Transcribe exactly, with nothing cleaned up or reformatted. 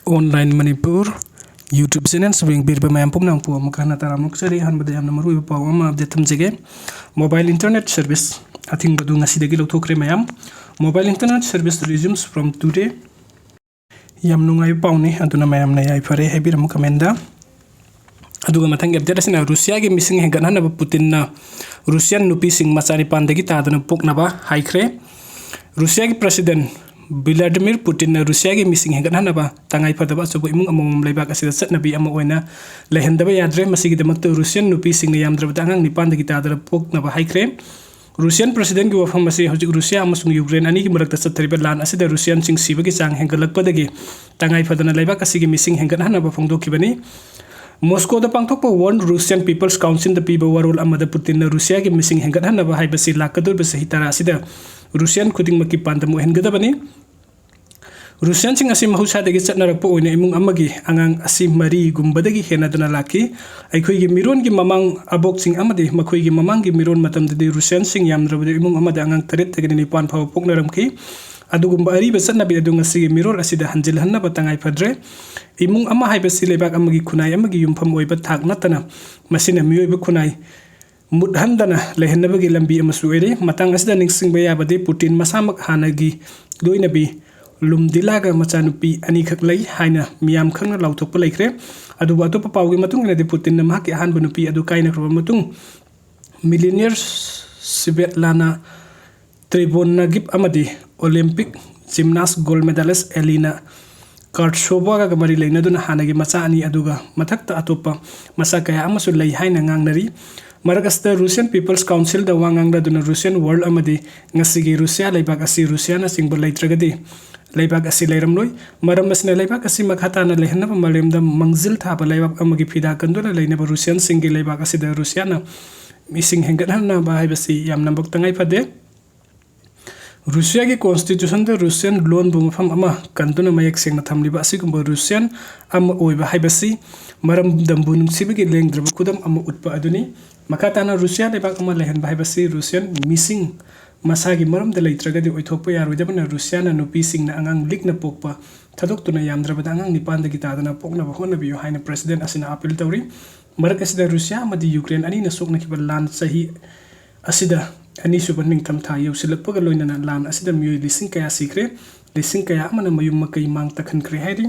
Online Manipur YouTube channel ꯁꯨ ꯌꯦꯡꯕꯤꯔꯤꯕ ꯃꯌꯥꯝ ꯄꯨꯝꯅꯃꯛꯄꯨ ꯑꯃꯨꯛ ꯍꯟꯅ ꯇꯔꯥꯝꯅ ꯑꯣꯛꯆꯔꯤ꯫ ꯑꯍꯥꯟꯕꯗ ꯌꯥꯝꯅ ꯃꯔꯨꯑꯣꯏꯕ ꯄꯥꯎ ꯑꯃ update ꯊꯝꯖꯒꯦ꯫ Mobile internet service ꯑꯊꯤꯡꯕꯗꯨ ꯉꯁꯤꯗꯒꯤ ꯂꯧꯊꯣꯛꯈ꯭ꯔꯦ ꯃꯌꯥꯝ꯫ Mobile internet service resumes from today꯫ ꯌꯥꯝ ꯅꯨꯡꯉꯥꯏꯕ ꯄꯥꯎꯅꯤ, ꯑꯗꯨꯅ ꯃꯌꯥꯝꯅ ꯌꯥꯏꯐꯔꯦ ꯍꯥꯏꯕꯤꯔꯝꯃꯨ comment ꯇ꯫ ꯑꯗꯨꯒ ꯃꯊꯪꯒꯤ update ꯑꯁꯤꯅ ꯔꯨꯁꯤꯌꯥꯒꯤ ꯃꯤꯁꯤꯡ ꯍꯦꯟꯒꯠꯍꯟꯅꯕ ꯄꯨꯇꯤꯟꯅ ꯔꯨꯁꯤꯌꯥꯟ ꯅꯨꯄꯤꯁꯤꯡ ꯃꯆꯥ ꯅꯤꯄꯥꯟꯗꯒꯤ ꯇꯥꯗꯅ ꯄꯣꯛꯅꯕ ꯍꯥꯏꯈ꯭ꯔꯦ꯫ ꯔꯨꯁꯤꯌꯥꯒꯤ President Vladimir Putin ꯅ ꯔꯨꯁꯤꯌꯥꯒꯤ ꯃꯤꯁꯤꯡ ꯍꯦꯟꯒꯠꯍꯟꯅꯕ ꯇꯉꯥꯏ ꯐꯗꯕ ꯑꯆꯧꯕ ꯏꯃꯨꯡ ꯑꯃꯃꯝ ꯂꯩꯕꯥꯛ ꯑꯁꯤꯗ ꯆꯠꯅꯕꯤ ꯑꯃ ꯑꯣꯏꯅ ꯂꯩꯍꯟꯗꯕ ꯌꯥꯗ꯭ꯔꯦ꯫ ꯃꯁꯤꯒꯤꯗꯃꯛꯇ ꯔꯨꯁꯤꯌꯟ ꯅꯨꯄꯤꯁꯤꯡꯅ ꯌꯥꯝꯗ꯭ꯔꯕꯗ ꯑꯉꯥꯡ ꯅꯤꯄꯥꯟꯗꯒꯤ ꯇꯥꯗꯅ ꯄꯣꯛꯅꯕ ꯍꯥꯏꯈ꯭ꯔꯦ꯫ ꯔꯨꯁꯤꯌꯟ President ꯀꯤ ꯋꯥꯐꯝ ꯑꯁꯤ ꯍꯧꯖꯤꯛ ꯔꯨꯁꯤꯌꯥ ꯑꯃꯁꯨꯡ ꯌꯨꯀ꯭ꯔꯦꯟ ꯑꯅꯤꯒꯤ ꯃꯔꯛꯇ ꯆꯠꯊꯔꯤꯕ ꯂꯥꯟ ꯑꯁꯤꯗ ꯔꯨꯁꯤꯌꯟꯁꯤꯡ ꯁꯤꯕꯒꯤ ꯆꯥꯡ ꯍꯦꯟꯒꯠꯂꯛꯄꯗꯒꯤ ꯇꯉꯥꯏ ꯐꯗꯅ ꯂꯩꯕꯥꯛ ꯑꯁꯤꯒꯤ ꯃꯤꯁꯤꯡ ꯍꯦꯟꯒꯠꯍꯟꯅꯕ ꯐꯣꯡꯗꯣꯛꯈꯤꯕꯅꯤ꯫ ꯃꯣꯁꯀꯣꯗ ꯄꯥꯡꯊꯣꯛꯄ World Russian People's Council ꯗ ꯄꯤꯕ ꯋꯥꯔꯣꯜ ꯑꯃꯗ ꯄꯨꯇꯤꯟꯅ ꯔꯨꯁꯤꯌꯥꯒꯤ ꯃꯤꯁꯤꯡ ꯍꯦꯟꯒꯠꯍꯟꯅꯕ ꯍꯥꯏꯕꯁꯤ ꯂꯥꯛꯀꯗꯧꯔꯤꯕ ꯆꯍꯤ ꯇꯔꯥ ꯑꯁꯤꯗ ꯔꯨꯁꯤꯌꯟ ꯈꯨꯗꯤꯡꯃꯛꯀꯤ ꯄꯥꯟꯗꯝ ꯑꯣꯏꯍꯟꯒꯗꯕꯅꯤ꯫ ꯔꯨꯁꯤꯌꯟꯁꯤꯡ ꯑꯁꯤ ꯃꯍꯧꯁꯥꯗꯒꯤ ꯆꯠꯅꯔꯛꯄ ꯑꯣꯏꯅ ꯏꯃꯨꯡ ꯑꯃꯒꯤ ꯑꯉꯥꯡ ꯑꯁꯤ ꯃꯔꯤꯒꯨꯝꯕꯗꯒꯤ ꯍꯦꯟꯅꯗꯅ ꯂꯥꯛꯈꯤ꯫ ꯑꯩꯈꯣꯏꯒꯤ ꯃꯤꯔꯣꯟꯒꯤ ꯃꯃꯥꯡ ꯑꯕꯣꯛꯁꯤꯡ ꯑꯃꯗꯤ ꯃꯈꯣꯏꯒꯤ ꯃꯃꯥꯡꯒꯤ ꯃꯤꯔꯣꯟ ꯃꯇꯝꯗꯗꯤ ꯔꯨꯁꯤꯌꯟꯁꯤꯡ ꯌꯥꯝꯗ꯭ꯔꯕꯗ ꯏꯃꯨꯡ ꯑꯃꯗ ꯑꯉꯥꯡ ꯇꯔꯦꯠꯇꯒꯤꯅ ꯅꯤꯄꯥꯟ ꯐꯥꯎꯕ ꯄꯣꯛꯅꯔꯝꯈꯤ꯫ ꯑꯗꯨꯒꯨꯝꯕ ꯑꯔꯤꯕ ꯆꯠꯅꯕꯤ ꯑꯗꯨ ꯉꯁꯤꯒꯤ ꯃꯤꯔꯣꯜ ꯑꯁꯤꯗ ꯍꯟꯖꯤꯜꯍꯟꯅꯕ ꯇꯉꯥꯏ ꯐꯗ꯭ꯔꯦ꯫ ꯏꯃꯨꯡ ꯑꯃ ꯍꯥꯏꯕꯁꯤ ꯂꯩꯕꯥꯛ ꯑꯃꯒꯤ ꯈꯨꯟꯅꯥꯏ ꯑꯃꯒꯤ ꯌꯨꯝꯐꯝ ꯑꯣꯏꯕ ꯊꯥꯛ ꯅꯠꯇꯅ, ꯃꯁꯤꯅ ꯃꯤꯑꯣꯏꯕ ꯈꯨꯟꯅꯥꯏ ꯃꯨꯠꯍꯟꯗꯅ ꯂꯩꯍꯟꯅꯕꯒꯤ ꯂꯝꯕꯤ ꯑꯃꯁꯨ ꯑꯣꯏꯔꯤ꯫ ꯃꯇꯥꯡ ꯑꯁꯤꯗ ꯅꯤꯡꯁꯤꯡꯕ ꯌꯥꯕꯗꯤ, ꯄꯨꯇꯤꯟ ꯃꯁꯥꯃꯛ ꯍꯥꯟꯅꯒꯤ ꯂꯣꯏꯅꯕꯤ ꯂꯨꯝꯗꯤꯂꯥꯒ ꯃꯆꯥꯅꯨꯄꯤ ꯑꯅꯤꯈꯛ ꯂꯩ ꯍꯥꯏꯅ ꯃꯤꯌꯥꯝ ꯈꯪꯅ ꯂꯥꯎꯊꯣꯛꯄ ꯂꯩꯈ꯭ꯔꯦ꯫ ꯑꯗꯨꯕꯨ ꯑꯇꯣꯞꯄ ꯄꯥꯎꯒꯤ ꯃꯇꯨꯡ ꯏꯟꯅꯗꯤ, ꯄꯨꯇꯤꯟꯅ ꯃꯍꯥꯛꯀꯤ ꯑꯍꯥꯟꯕ ꯅꯨꯄꯤ ꯑꯗꯨ ꯀꯥꯏꯅꯈ꯭ꯔꯕ ꯃꯇꯨꯡ, ꯃꯤꯂꯤꯅꯤꯌꯔ ꯁꯤꯕꯦꯠꯂꯥꯅꯥ ꯇ꯭ꯔꯤꯕꯣꯟꯅꯒꯤꯞ ꯑꯃꯗꯤ ꯑꯣꯂꯤꯝꯄꯤꯛ ꯖꯤꯝꯅꯥꯁ ꯒꯣꯜꯗ ꯃꯦꯗꯥꯂꯤꯁ ꯑꯦꯂꯤꯅꯥ ꯀꯥꯔꯠꯁꯣꯚꯥꯒ ꯃꯔꯤ ꯂꯩꯅꯗꯨꯅ ꯍꯥꯟꯅꯒꯤ ꯃꯆꯥ ꯑꯅꯤ ꯑꯗꯨꯒ ꯃꯊꯛꯇ ꯑꯇꯣꯞꯄ ꯃꯆꯥ ꯀꯌꯥ ꯑꯃꯁꯨ ꯂꯩ ꯍꯥꯏꯅ ꯉꯥꯡꯅꯔꯤ꯫ ꯃꯔꯛ ꯑꯁꯤꯗ Russian People's Council ꯗ ꯋꯥ ꯉꯥꯡꯅꯗꯨꯅ Russian World ꯑꯃꯗꯤ ꯉꯁꯤꯒꯤ ꯔꯨꯁꯤꯌꯥ ꯂꯩꯕꯥꯛ ꯑꯁꯤ ꯔꯨꯁꯤꯌꯥꯅꯆꯤꯡꯕ ꯂꯩꯇ꯭ꯔꯒꯗꯤ ꯂꯩꯕꯥꯛ ꯑꯁꯤ ꯂꯩꯔꯝꯂꯣꯏ꯫ ꯃꯔꯝ ꯑꯁꯤꯅ ꯂꯩꯕꯥꯛ ꯑꯁꯤ ꯃꯈꯥ ꯇꯥꯅ ꯂꯩꯍꯟꯅꯕ ꯃꯥꯂꯦꯝꯗ ꯃꯥꯡꯖꯤꯜ ꯊꯥꯕ ꯂꯩꯕꯥꯛ ꯑꯃꯒꯤ ꯐꯤꯗꯥ ꯀꯟꯗꯨꯅ ꯂꯩꯅꯕ ꯔꯨꯁꯤꯌꯟꯁꯤꯡꯒꯤ ꯂꯩꯕꯥꯛ ꯑꯁꯤꯗ ꯔꯨꯁꯤꯌꯥꯅ ꯃꯤꯁꯤꯡ ꯍꯦꯟꯒꯠꯍꯟꯅꯕ ꯍꯥꯏꯕꯁꯤ ꯌꯥꯝꯅꯃꯛ ꯇꯉꯥꯏ ꯐꯗꯦ꯫ ꯔꯨꯁꯤꯌꯥꯒꯤ constitution ꯗ ꯔꯨꯁꯤꯌꯟ ꯂꯣꯟꯕꯨ ꯃꯐꯝ ꯑꯃ ꯀꯟꯗꯨꯅ ꯃꯌꯦꯛ ꯁꯦꯡꯅ ꯊꯝꯂꯤꯕ ꯑꯁꯤꯒꯨꯝꯕ ꯔꯨꯁꯤꯌꯟ ꯑꯃ ꯑꯣꯏꯕ ꯍꯥꯏꯕꯁꯤ ꯃꯔꯝꯗꯝꯕꯨ ꯅꯨꯡꯁꯤꯕꯒꯤ ꯂꯦꯡꯗ꯭ꯔꯕ ꯈꯨꯗꯝ ꯑꯃ ꯎꯠꯄ ꯑꯗꯨꯅꯤ꯫ ꯃꯈꯥ ꯇꯥꯅ ꯔꯨꯁꯤꯌꯥ ꯂꯩꯕꯥꯛ ꯑꯃ ꯂꯩꯍꯟꯕ ꯍꯥꯏꯕꯁꯤ ꯔꯨꯁꯤꯌꯟ ꯃꯤꯁꯤꯡ ꯃꯁꯥꯒꯤ ꯃꯔꯝꯗ ꯂꯩꯇ꯭ꯔꯒꯗꯤ ꯑꯣꯏꯊꯣꯛꯄ ꯌꯥꯔꯣꯏꯗꯕꯅ ꯔꯨꯁꯤꯌꯥꯅ ꯅꯨꯄꯤꯁꯤꯡꯅ ꯑꯉꯥꯡ ꯂꯤꯛꯅ ꯄꯣꯛꯄ ꯊꯥꯗꯣꯛꯇꯨꯅ ꯌꯥꯝꯗ꯭ꯔꯕꯗ ꯑꯉꯥꯡ ꯅꯤꯄꯥꯟꯗꯒꯤ ꯇꯥꯗꯅ ꯄꯣꯛꯅꯕ ꯍꯣꯠꯅꯕꯤꯌꯨ ꯍꯥꯏꯅ ꯄ꯭ꯔꯁꯤꯗꯦꯟ ꯑꯁꯤꯅ ꯑꯥꯄꯤꯜ ꯇꯧꯔꯤ꯫ ꯃꯔꯛ ꯑꯁꯤꯗ ꯔꯨꯁꯤꯌꯥ ꯑꯃꯗꯤ ꯌꯨꯀ꯭ꯔꯦꯟ ꯑꯅꯤꯅ ꯁꯣꯛꯅꯈꯤꯕ ꯂꯥꯟ ꯆꯍꯤ ꯑꯁꯤꯗ ꯑꯅꯤꯁꯨꯕ ꯅꯤꯡꯊꯝꯊꯥ ꯌꯧꯁꯤꯜꯂꯛꯄꯒ ꯂꯣꯏꯅꯅ ꯂꯥꯟ ꯑꯁꯤꯗ ꯃꯤꯑꯣꯏ ꯂꯤꯁꯤꯡ ꯀꯌꯥ ꯁꯤꯈ꯭ꯔꯦ, ꯂꯤꯁꯤꯡ ꯀꯌꯥ ꯑꯃꯅ ꯃꯌꯨꯝ ꯃꯀꯩ ꯃꯥꯡ ꯇꯥꯛꯍꯟꯈ꯭ꯔꯦ ꯍꯥꯏꯔꯤ꯫